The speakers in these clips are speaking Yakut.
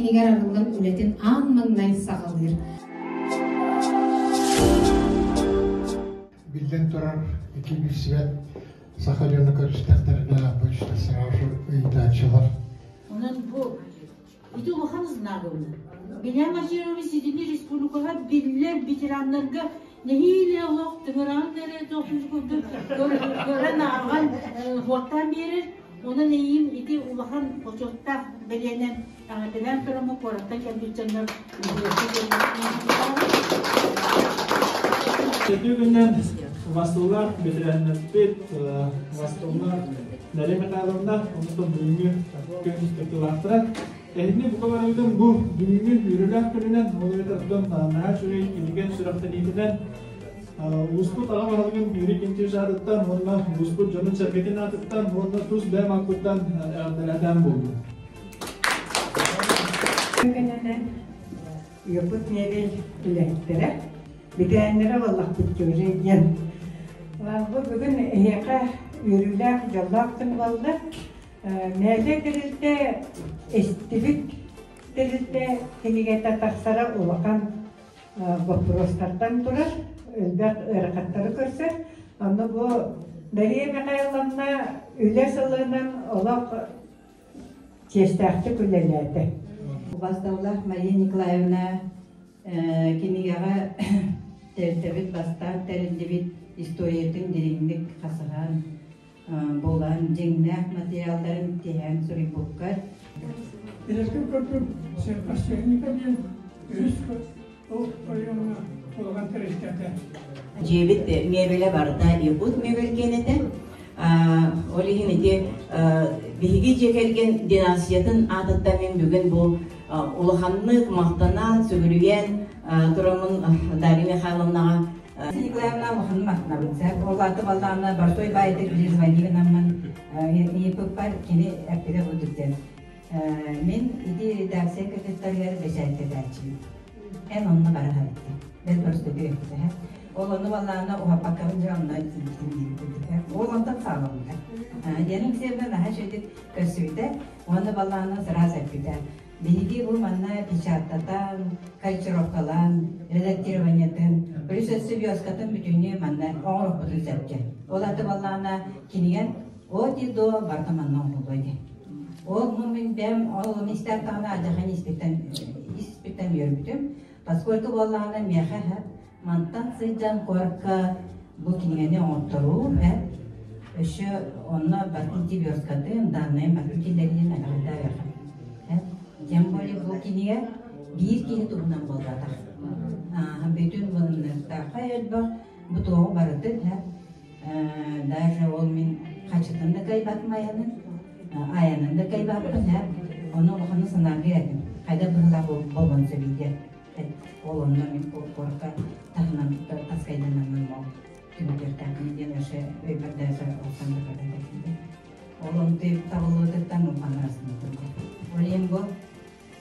киинигэр арыллан үлэтин аан маҥнай саҕалыыр. Биллэн турар, ити билсибэт саха дьоно көрүстэхтэринэ обычно сразу ыйытааччылар. Онон бу ити улахан знагылар. Белян Васильевич итини республикаҕа биллэр ветераннарга нэһиилэ олох тыҥыраан эрэ курдук көрөн ааҕан хуоттаан биэрэр. Онон эйиим ити улахан бочуоттаах бэлиэнэн эҕэрдэлээн тураммын куораттан кэлбит дьоннор Үтүө күнүнэн убастыылаах бэтэрээннэрбит, убастыылаах Дарья Михайловна, онтон бүгүҥҥү күн кыттыылаахтара. Эһигини бука барыгытын бу бүгүҥҥү үөрүүлээх күнүнэн, ол эбэтэр оттон наһаа үчүгэй кинигэ сүрэхтэниитинэн улууспут аҕа баһылыгын Юрий Кентьевич аатыттан уонна улууспут дьонун-сэргэтин аатыттан уонна тус бэйэм ааппыттан эҕэрдэлээн буоллун. Күнүнэн Якут мебель үлэһиттэрэ, бүтээннэрэ буоллахпыт тоже диэн. Бу бүгүн эһиэхэ үөрүүлээх, дьоллоох күн буолла. Мээлэ тэрилтэ эстибит тэрилтэ кинигэтэ тахсара улахан боппуруостартан турар, элбэх ыарахаттары көрсөр. Онно бу Дария Михайловна үлэ сылынан олох чиэстээхтик үлэлээтэ. Убасталлаах Мария Николаевна кинигэҕэ тэрилтэбит бастаан тэриллибит историятын дириҥник хасыһан, булан, дьиҥнээх материалларын тиһэн суруйбуккар. Билэргин курдук, сельхозтехника диэн үһүс ол оройуоҥҥа улахан тэрилтэтэ. Дьиэбит мебелэ барыта Якут мебель киэнэтэ. Ол иһин ити биһиги дьиэ кэргэн династиятын аатыттан мин бүгүн бу улаханнык махтанан, сүгүрүйэн тураммын Дарья Михайловнаҕа Николаевна улаханын махтанабын. Ол аты баллаана Барсой баайдык перезвони гынаммын ыйыппыппар кини эппитэ курдук диэн. Мин ити редакция кыргыттарыгар бэчээттэтээччибин. Эн онно бара сырыттым. Бэл простойга эппитэ. Ол онно баллаана уһаппаккабын дьэ онно тиийбитим диэбит Ол онтон саҕаламмыта. Диэн Алексеевна наһаа үчүгэйдик көрсүбүтэ уонна баллаана сразу эппитэ. Биһиги бу манна печаттатан, кальцировкалаан, редактированиетын, плюс өссө вёскатын бүтүннүү манна оҥороппутун сөпкө. Ол аты баллаана кинигэн от и до барыта манна оҥоһуллуо диэн. Ол мин бэм ол истэр даҕаны алдьархайын испиттэн испиттэн үөрбүтүм. Поскольку буоллаҕына миэхэ мантан сылдьан куоракка бу кинигэни оҥотторуу өссө онно барытын версткатын, данные барытын киллэриин элбэхтэ Тем более бу кинигэ биир киһи туһунан буолбатах. Бүтүн былынныктаахха элбэх бу туоҕу барытын даже ол мин хачытын да кыайбатым айанын, айанын да кыайбаппын ону улаханнык санааргыыр этим. Хайда быһыылаах буолуон сөбүй диэн. Ол онно мин куоракка таһынан таскайданаммын ол түмүтүөхтээхпин диэн вообще өйбөр даже улахан да көрбөтөх Ол онтуй табыллыбытыттан улахан арасынытым. Ол иһин бу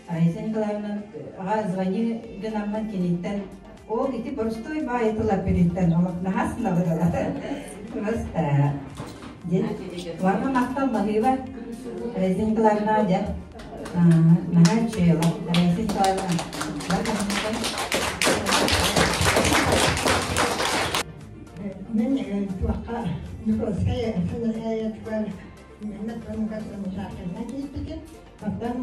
Раиса Николаевна аға звони гынаммын киниттэн ол ити простой баайы тыл эппититтэн олох наһаа сынабыдала. Просто Барҕа махтал баһыыба Раиса Николаевна дьэ наһаа үчүгэй олох Раиса Николаевна Мин туохха Николскай санаатыгар Мехмет Панукасовна киирбитим. Оттон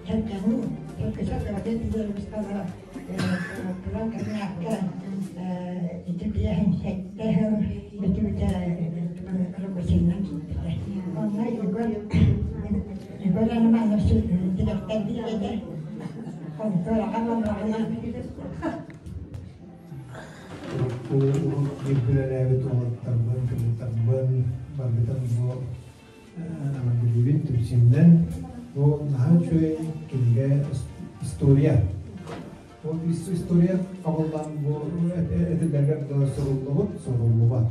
кэргэним Саргыча Гаврил Петровичтара туран кабинетка ити биэһин сэттэ сыл бүтүүтэ рабочайынан киирбитэ. Онно Егор Егор Романович дириэктэр этэ. Онтон аҕам олоҕуна Урукку бииргэ үлэлээбит уолаттарбын, кыргыттарбын барбытын бу Билигин түмсүннэн бу наһаа үчүгэй кинигэ история. Ол история хабыллан бу этиллэргэр да суруллубут, суруллубат.